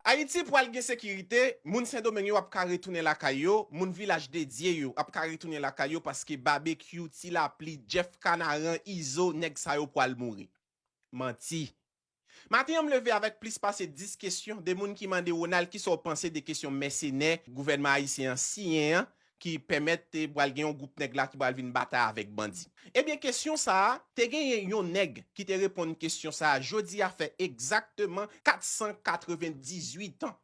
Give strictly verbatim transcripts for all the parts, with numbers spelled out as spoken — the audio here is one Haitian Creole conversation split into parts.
Ayiti pral gen sekirite, moun Sendomeng yo ap ka retounen lakay yo, moun Vilaj de Dye yo ap ka retounen lakay yo paske Babekyou, Ti Lapli, Jeff Kanaran, Izo, nèg sa yo pral mouri. Manti. Maten an, m leve avèk plis pase dis kesyon de moun ki mande Ronald kisa w panse de kesyon mèsenè gouvènman ayisyen an siyen an ki pèmèt te pral gen yon gwoup nèg la ki pral vin batay avèk bandi. Ebyen, kesyon sa a, te genyen yon nèg ki te reponn kesyon sa a jodi a fè egzakteman kat san katrevendizuit an.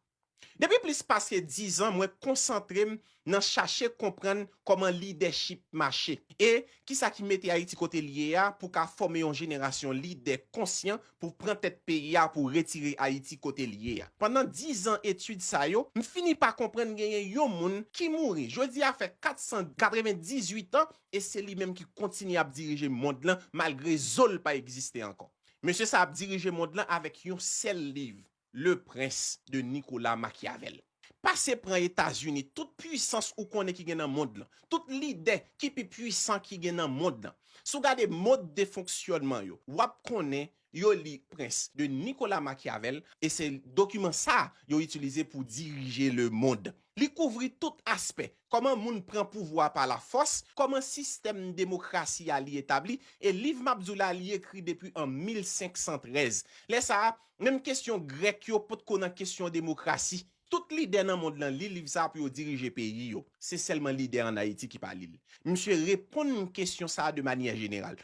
Depi plis pase diz an, mwen konsantre m nan chache konprann kòman lidèchip mache e kisa ki mete Ayiti kote l ye a pou ka fòme yon jenerasyon lidè konsyan pou pran tèt peyi a pou retire Ayiti kote l ye a. Pandan diz an etid sa yo, m fini pa konprann genyen yon moun ki mouri. Jodi a fè kat san katrevendizuit an e se li menm ki kontinye ap dirije mond lan malgre zo l pa egziste ankò. Mesye sa ap dirije mond lan avèk yon sèl liv, Le Prince de Nicolas Machiavel. Pase pran Etazini, tout pwisans ou konnen ki gen nan mond lan, tout lidè ki pi pwisan ki gen nan mond lan. Si w gade mòd de fonksyònman yo, w ap konnen yo li Prince de Nicolas Machiavel, e se dokiman sa a yo itilize pou dirije lemonn. Li kouvri tout aspè, kòman moun pran pouvwa pa lafòs, kòman sistèm demokrasi a li etabli, e liv m ap di w la, li ekri depi an mil senk san trèz. Lè sa a, menm kesyon grèk yo potko nan kesyon demokrasi. Tout lidè nan mond lan li liv sa a pou yo dirije peyi yo. Se sèlman lidè ann Ayiti ki pa li l. Misye reponn kesyon sa a de manyè jeneral.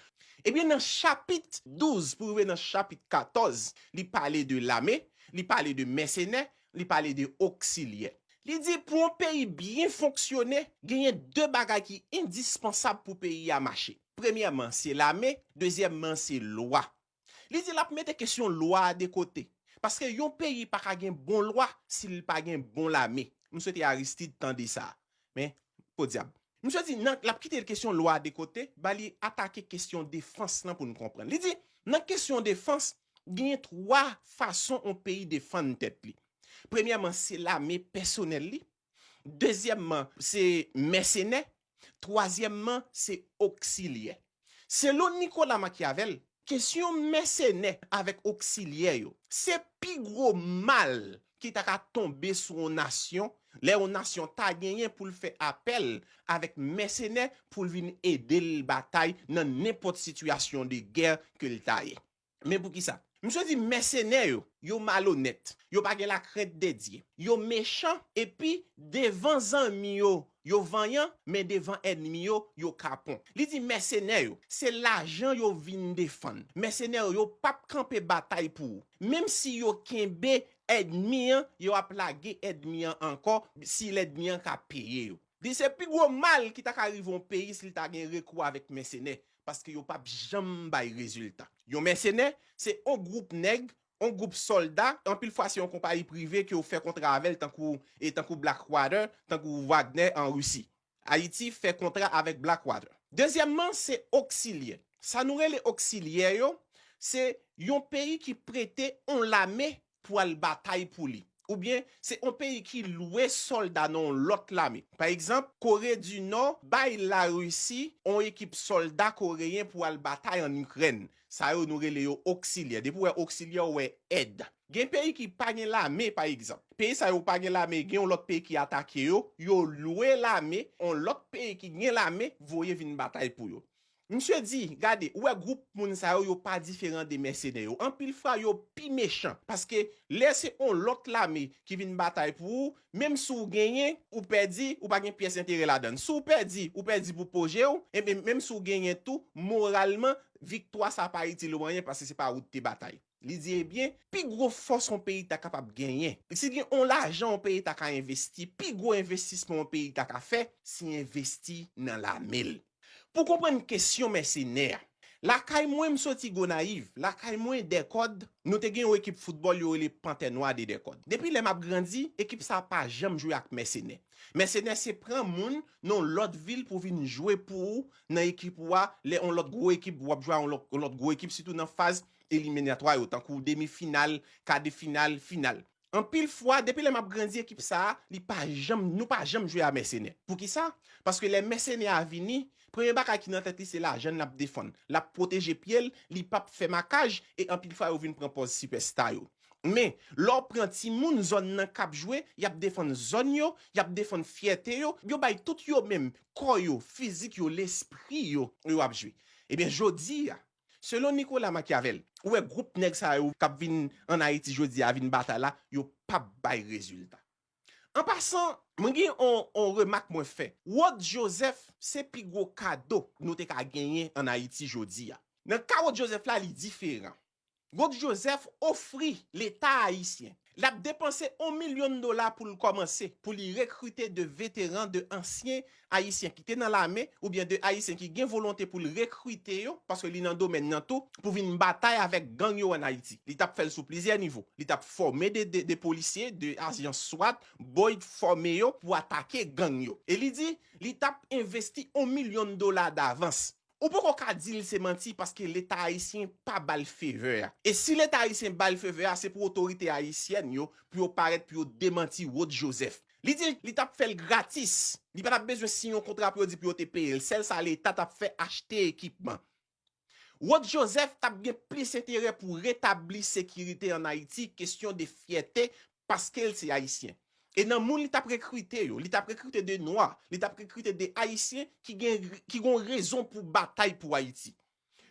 Ebyen, nan chapit douz pou rive nan chapit katòz, li pale de lame, li pale de mèsenè, li pale de oksilyè. Li di pou yon peyi byen fonksyone, genyen de bagay ki endispansab pou peyi a mache. Premyèman, se lame, dezyèmman, se lwa. Li di l ap mete kesyon lwa a de kote. Paske yon peyi pa ka gen bon lwa si l pa gen bon lame. M swete Aristide tande sa. Men, podyab. Misye di, nan, l ap kite kesyon lwa a de kote, ba li atake kesyon defans lan pou n konprann. Li di, nan kesyon defans, genyen twa fason yon peyi defann tèt li. Premyèman, se lame pèsonèl li. Dezyèmman, se mèsenè. Twazyèmman, se oksilyè. Selon Nicolas Machiavel, kesyon mèsenè avèk oksilyè yo, se pi gwo mal ki ta ka tonbe sou yon nasyon, lè yon nasyon ta genyen pou l fè apèl avèk mèsenè pou l vin ede l batay nan nenpòt sitiyasyon de gè ke l ta ye. Men poukisa? Misye di mèsenè yo, yo malonèt, yo pa gen lakrent de Dye, yo mechan, epi devan zanmi yo, yo vanyan, men devan ènmi yo, yo kapon. Li di mèsenè yo, se lajan yo vin defann. Mèsenè yo, yo p ap kanpe batay pou ou. Menm si yo kenbe ènmi an, yo ap lage ènmi an ankò si lènmi an ka peye yo. Li se pi gwo mal ki ta ka rive yon peyi si l ta gen rekou avèk mèsenè, paske yo p ap janm bay rezilta. Yon mèsenè, se yon gwoup nèg, yon gwoup sòlda, anpil fwa se yon konpayi prive ke yo fè kontra avè l, tankou, e tankou Blackwater, tankou Wagner an Risi. Ayiti fè kontra avèk Blackwater. Dezyèmman, se oksilyè. Sa nou rele oksilyè yo, se yon peyi ki prete yon lame pou al batay pou li. Oubyen, se yon peyi ki lwe sòlda nan yon lòt lame. Pa egzanp, Kore di Nò bay Larisi yon ekip sòlda koreyen pou al batay ann Ikrèn. Sa yo, nou rele yo oksilyè. Depi w wè oksilyè, w wè èd. Gen peyi ki pa gen lame, pa egzanp. Peyi sa yo pa gen lame, gen yon lòt peyi ki atake yo, yo lwe lame, yon lòt peyi ki gen lame voye vin batay pou yo. Misye di, gade, ou wè gwoup moun sa yo, yo pa diferan de mèsenè yo. Anpil fwa, yo pi mechan. Paske lè se yon lòt lame ki vin batay pou ou, menm si w genyen, ou pèdi, ou pa gen pyès enterè ladan l. Si w pèdi, ou pèdi pou poze w, ebyen, menm si w genyen tou, moralman, viktwa sa pa itil ou anyen paske se pa ou te batay. Li di, ebyen, pi gwo fòs yon peyi ta kapab genyen, si gen yon lajan yon peyi ta ka envesti, pi gwo envestisman yon peyi ta ka fè, se envesti nan lame l. Pou konprann kesyon mèsenè a, lakay mwen m soti Gonayiv, lakay mwen Dèkòd, nou te gen yon ekip foutbòl yo rele Pantè Nwa de Dèkòd. Depi lè m ap grandi, ekip sa pa janm jwe ak mèsenè. Mèsenè se pran moun nan yon lòt vil pou vin jwe pou ou nan ekip ou a, lè yon lòt gwo ekip, w ap jwe a yon lòt, yon lòt gwo ekip, sitou nan faz eliminatwa yo, tankou demi final, ka de final, final. Anpil fwa, depi lè m ap grandi, ekip sa a, li pa janm, nou pa janm jwe a mèsenè. Poukisa? Paske lè mèsenè a vini, premye bagay ki nan tèt li, se lajan l ap defann. L ap pwoteje pye l, li p ap fè makaj, e anpil fwa, yo vin pran pòz sipèsta yo. Men, lè w pran timoun zòn nan k ap jwe, y ap defann zòn yo, y ap defann fyète yo, yo bay tout yo menm, kò yo, fizik yo, lespri yo, yo ap jwe. Ebyen, jodi a, selon Nicolas Machiavel, ou wè gwoup nèg sa yo k ap vin ann Ayiti jodi a, vin batay la, yo p ap bay rezilta. An pasan, mwen gen yon, yon remak mwen fè. Rod Joseph se pi gwo kado nou te ka genyen ann Ayiti jodi a. Nan ka Rod Joseph la, li diferan. Rod Joseph ofri Leta ayisyen. L ap depanse yon milyon dola pou l kòmanse, pou li rekrite de veteran, de ansyen Ayisyen ki te nan lame, oubyen de Ayisyen ki gen volonte pou l rekrite yo, paske li nan domèn nan tou, pou vin batay avèk gang yo ann Ayiti. Li t ap fè l sou plizyè nivo. Li t ap fòme de, de, de polisye, de ajan swat, boy fòme yo pou atake gang yo. E li di, li t ap envesti yon milyon dola davans. Ou poko ka di l se manti paske Leta ayisyen pa ba l favè a. E si Leta ayisyen ba l favè a, se pou otorite ayisyèn yo, pou yo parèt, pou yo demanti Rod Joseph. Li di li t ap fè l gratis. Li pa t ap bezwen siyen yon kontra pou yo di pou yo te peye l. Sèl sa Leta t ap fè, achte ekipman. Rod Joseph t ap gen plis enterè pou retabli sekirite ann Ayiti, kesyon de fyète, paske l se Ayisyen. E nan moun li t ap rekrite yo, li t ap rekrite de nwa, li t ap rekrite de Ayisyen ki gen, ki gen rezon pou batay pou Ayiti.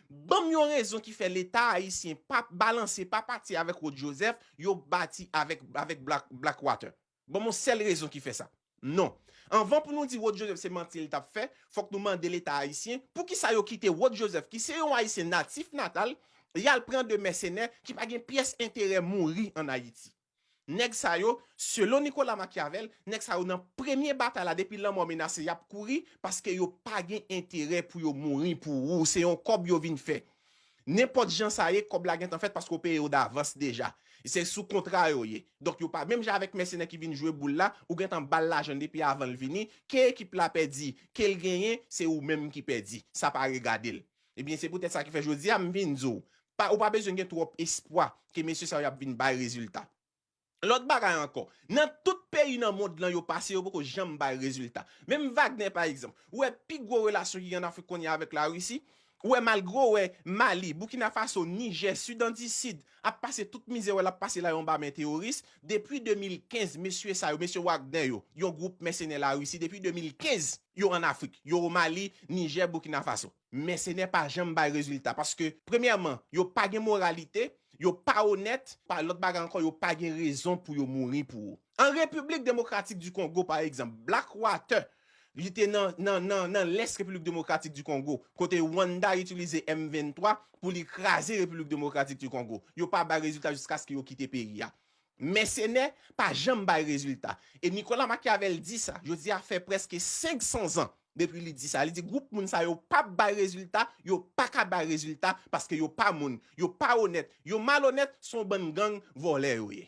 Ban m yon rezon ki fè Leta ayisyen pa balanse, pa pati avèk Rod Joseph, yo pati avèk, avèk Black, Blackwater. Ban m yon sèl rezon ki fè sa. Non. Anvan pou nou di Rod Joseph se manti l t ap fè, fòk nou mande Leta ayisyen, poukisa yo kite Rod Joseph, ki se yon Ayisyen natif natal, y al pran de mèsenè ki pa gen pyès enterè mouri ann Ayiti. Nèg sa yo, selon Nicolas Machiavel, nèg sa yo nan premye batay la, depi lanmò menase, y ap kouri, paske yo pa gen enterè pou yo mouri pou ou, se yon kòb yo vin fè. Nenpòt jan sa ye, kòb la gentan fèt paske w peye yo davans deja. Se sou kontra yo ye. Donk, yo pa, menm jan avèk mèsenè ki vin jwe boul la, ou gentan ba l lajan depi avan l vini, ke ekip la pèdi, ke l genyen, se ou menm ki pèdi. Sa pa regade l. Ebyen, se poutèt sa ki fè jodi a, m vin di w, pa, ou pa bezwen gen twòp espwa ke mesye sa yo ap vin bay rezilta. Lòt bagay ankò, nan tout peyi nan mond lan yo pase, yo poko janm bay rezilta. Menm Wagner, pa egzanp, ou wè pi gwo relasyon ki gen ann Afrik kounye a avèk Larisi, ou wè malgre w wè Mali, Burkina Faso, Nijè, Sidan di Sid ap pase tout mizè w wè l ap pase la yo anba men teworis, depi de mil kenz, mesye sa yo, mesye Wagner yo, yon gwoup mèsenè Larisi, depi de mil kenz, yo ann Afrik, yo o Mali, Nijè, Burkina Faso. Mèsenè pa janm bay rezilta, paske, premyèman, yo pa gen moralite, yo pa onèt, pa, lòt bagay ankò, yo pa gen rezon pou yo mouri pou ou. An Repiblik Demokratik di Kongo, pa egzanp, Blackwater, li te nan, nan, nan, nan lès Repiblik Demokratik di Kongo, kote Rwanda itilize M venntwa pou li kraze Repiblik Demokratik di Kongo. Yo pa bay rezilta jiskaske yo kite peyi a. Mèsenè pa janm bay rezilta. E Nicolas Machiavel di sa, jodi a fè prèske senk san zan depi li di sa. Li di gwoup moun sa yo p ap bay rezilta, yo pa ka bay rezilta paske yo pa moun, yo pa onèt, yo malonèt, se yon bann gang vòlè yo ye.